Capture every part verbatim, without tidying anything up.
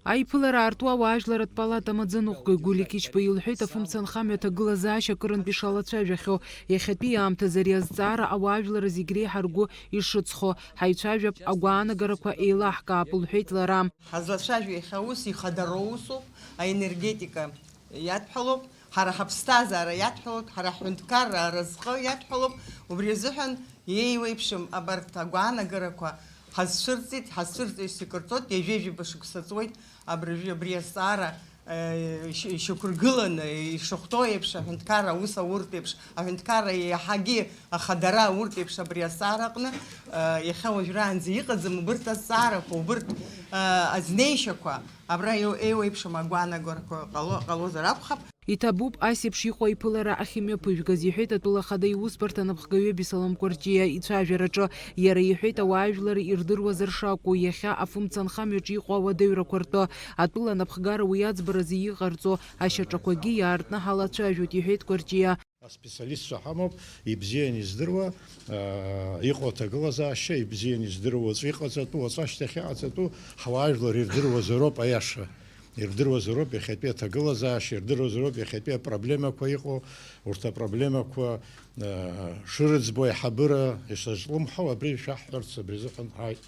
Аиԥылара аартуа ауаажәларратә палата амаӡаныҟәгаҩ Гәлиа Қьычба илҳәеит, афымца анхамҩа аҭагылазаашьа акырынтә ишалацәажәахьоу. Иахьатәи аамҭазы ари азҵаара ауаажәлар зегь реиҳа ргәы ишыҵхо. Ҳаицәажәап, агәаанагарақәа еилаҳкаап, лҳәеит лара. Ҳазлацәажәо иахьа аус ихадароу усуп, аенергетика иадҳәалоуп, ҳара ҳаԥсҭазаара иадҳәалоуп, ҳара ҳҳәынҭқарра аразҟы иадҳәалоуп, убри азыҳәан еиуеиԥшым абарҭ агәаанагарақәа ҳазцәырҵит, ҳазцәырҵуа икырҵоит, ҩажәа-ҩажәаба шықәса ҵуеит, абыржәы абри азҵаара, э, ишь-, ишьақәыргыланы, ишахәҭоу еиԥш, аҳәынҭқарра аус ауртә еиԥш, аҳәынҭқарра еиҳагьы ахадара ауртә еиԥш абри азҵаара аҟны, э, иахьа уажәраанӡа иҟаӡам убырҭ азҵаарақәа, убырҭ, э, азнеишьақәа, абра еиу-, еиуеиԥшым агәаанагарақәа ҟало-, ҟалозар акәхап. Иҭабуп ас еиԥш иҟоу аиԥылара ахьымҩаԥыжәгаз, иҳәеит атәыла ахада иусбарҭа анапхгаҩы Беслан Кәарҷиа ицәажәараҿы. Иара иҳәеит, ауаажәлар ирдыруазар шакәу, иахьа афымца анхамҩаҿы иҟоу ауадаҩрақәа ртәы. Атәыла анапхгара уи аӡбаразы иҟарҵо ашьаҿақәагьы иаартны ҳалацәажәоит, иҳәеит Кәарҷиа. Аспециалистцәа ҳамоуп, ибзиан издыруа, аа, иҟоу аҭагылазаашьа, ибзиан издыруа уаҵәы иҟаҵатәу, уаҵәы ашьҭахь иҟаҵатәу, ҳауаажәлар ирдыруазароуп аиаша. Ирдыруазароуп иахьатәи аҭагылазаашьа, ирдыруазароуп иахьатәи апроблемақәа иҟоу, урҭ апроблемақәа, аа, шырыӡбо аиҳабыра ишазҿлымҳау абри шәаҳҳәарц абри азыҳәан ҳааит.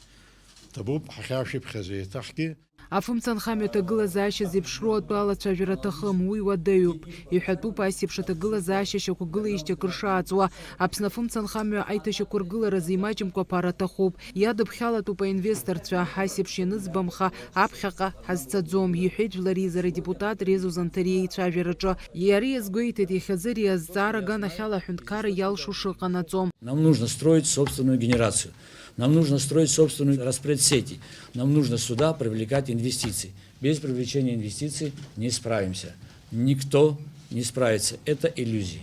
Ҭабуп, ҳахьаашәыԥхьаз еиҭахгьы. Афымца анхамҩа аҭагылазаашьа зеиԥшроу атәы алацәажәара аҭахым, уи уадаҩуп. Иҳәатәуп ас еиԥш аҭагылазаашьа шьақәгылеижьҭеи акыр шааҵуа. Аԥсны афымца анхамҩа аиҭашьақәыргыларазы имаҷымкәа аԥара аҭахуп. Иадыԥхьалатәуп аинвесторцәа, ас еиԥш ианызбамха, аԥхьаҟа ҳазцаӡом, иҳәеит Жәлар Реизара адепутат Резо Занҭариа ицәажәараҿы. Иара иазгәеиҭеит, иахьазы ари азҵаара аганахьала аҳәынҭқарра иалшо шыҟанаҵо. Нам нужно строить собственную генерацию. Нам нужно строить собственную распредсети. Нам нужно сюда привлекать инвестиции. Без привлечения инвестиций не справимся. Никто не справится. Это иллюзии.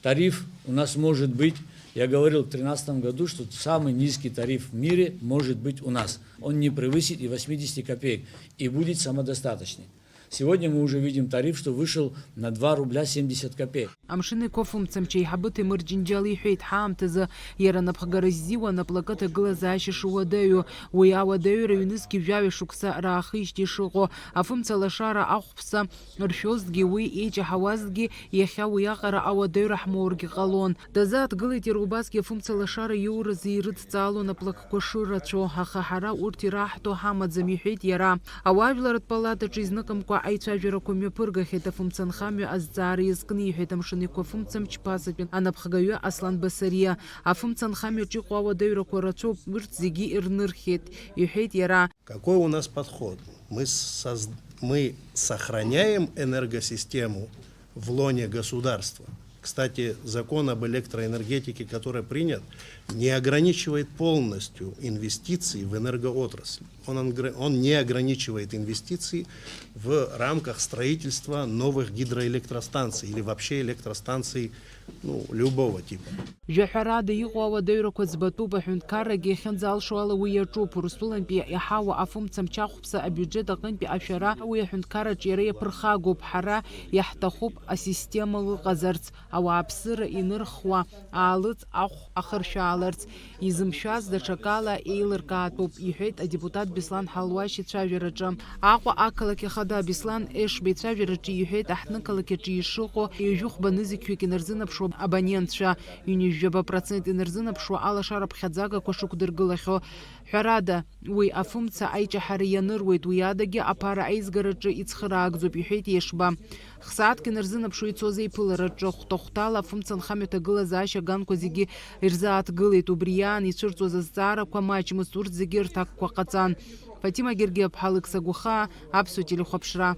Тариф у нас может быть, я говорил в тринадцатом году, что самый низкий тариф в мире может быть у нас. Он не превысит и восьмидесяти копеек и будет самодостаточный. Сегодня мы уже видим тариф, что вышел на два рубля семьдесят копеек. Амшын Еиқәафымцамч аиҳабы Ҭемыр Џьынџьал иҳәеит, ҳаамҭазы иара напхгара ззиуа анаплакы аҭагылазаашьа шуадаҩу. Уи ауадаҩра ҩнызқьи жәаҩа шықәса раахижьҭеи шыҟоу. Афымца лашара ахәԥса ршәозҭгьы, уи еиҷаҳауазҭгьы, иахьа уиаҟара ауадаҩра ҳмоургьы ҟалон. Дазааҭгылеит иара убасгьы афымца лашара иоуразы ирыдҵаало анаплакқәа шырацәоу, аха ҳара урҭ ираҳҭо ҳамаӡам, иҳәеит иара. Ауаажәларратә палатаҿы изныкымкәа аицәажәарақәа мҩаԥыргахьеит афымца анхамҩа азҵаара иазкны, иҳәеит Амшын Еиқәафымцамч ԥасатәи анапхгаҩы Аслан Басариа. Афымца анхамҩаҿ иҟоу ауадаҩрақәа рацәоуп, урҭ зегьы ирнырхьеит, иҳәеит иара. Какой у нас подход? Мы соз-, мы сохраняем энергосистему в лоне государства. Кстати, закон об электроэнергетике, который принят, не ограничивает полностью инвестиции в энергоотрасль. Он ангр-, он не ограничивает инвестиции в рамках строительства новых гидроэлектростанций или вообще электростанций, ну, любого типа. Жәаҳәарада иҟоу ауадаҩрақәа ӡбатәуп, аҳәынҭқаррагьы иахьынӡалшо ала уи иаҿуп. Урыстәылантәи иаҳауа афымцамч ахәԥса абиуџьет аҟынтәи ашәара уи аҳәынҭқарраҿы иара иаԥырхагоуп. Ҳара иаҳҭахуп асистема ыҟазарц, ауааԥсыра инырхуа аалыҵ ахә ахыршәааларц, изымшәаз даҽакала еилыркаатәуп, иҳәеит адепутат Беслан Ҳалуашь ицәажәараҿы. Аҟәа ақалақь ахада Беслан Ешба ицәажәараҿы иҳәеит, аҳҭнықалақь аҿы ишыҟоу ҩажәи хәба нызқьҩык инарзынаԥшуа абонентцәа, ҩынҩажәаба процент инарзынаԥшуа алашара ԥхьаӡагақәа шықәдыргылахьоу. Ҳәарада, уи афымца аиҷаҳара ианыруеит, уи адагьы аԥара аизгараҿы ицхыраагӡоуп, иҳәеит Ешба. Хсааҭк инарзынаԥшуа ицоз еиԥылараҿы хәҭа-хәҭала афымца анхамҩа аҭагылазаашьа аганқәа зегьы ирзааҭгылеит, убри иаан ицәырҵуаз азҵаарақәа маҷмызт, урҭ зегьы рҭакқәа ҟаҵан. Фатима Гергиаԥҳа, Алықьса Гәахаа, Аԥсуа телехәаԥшра.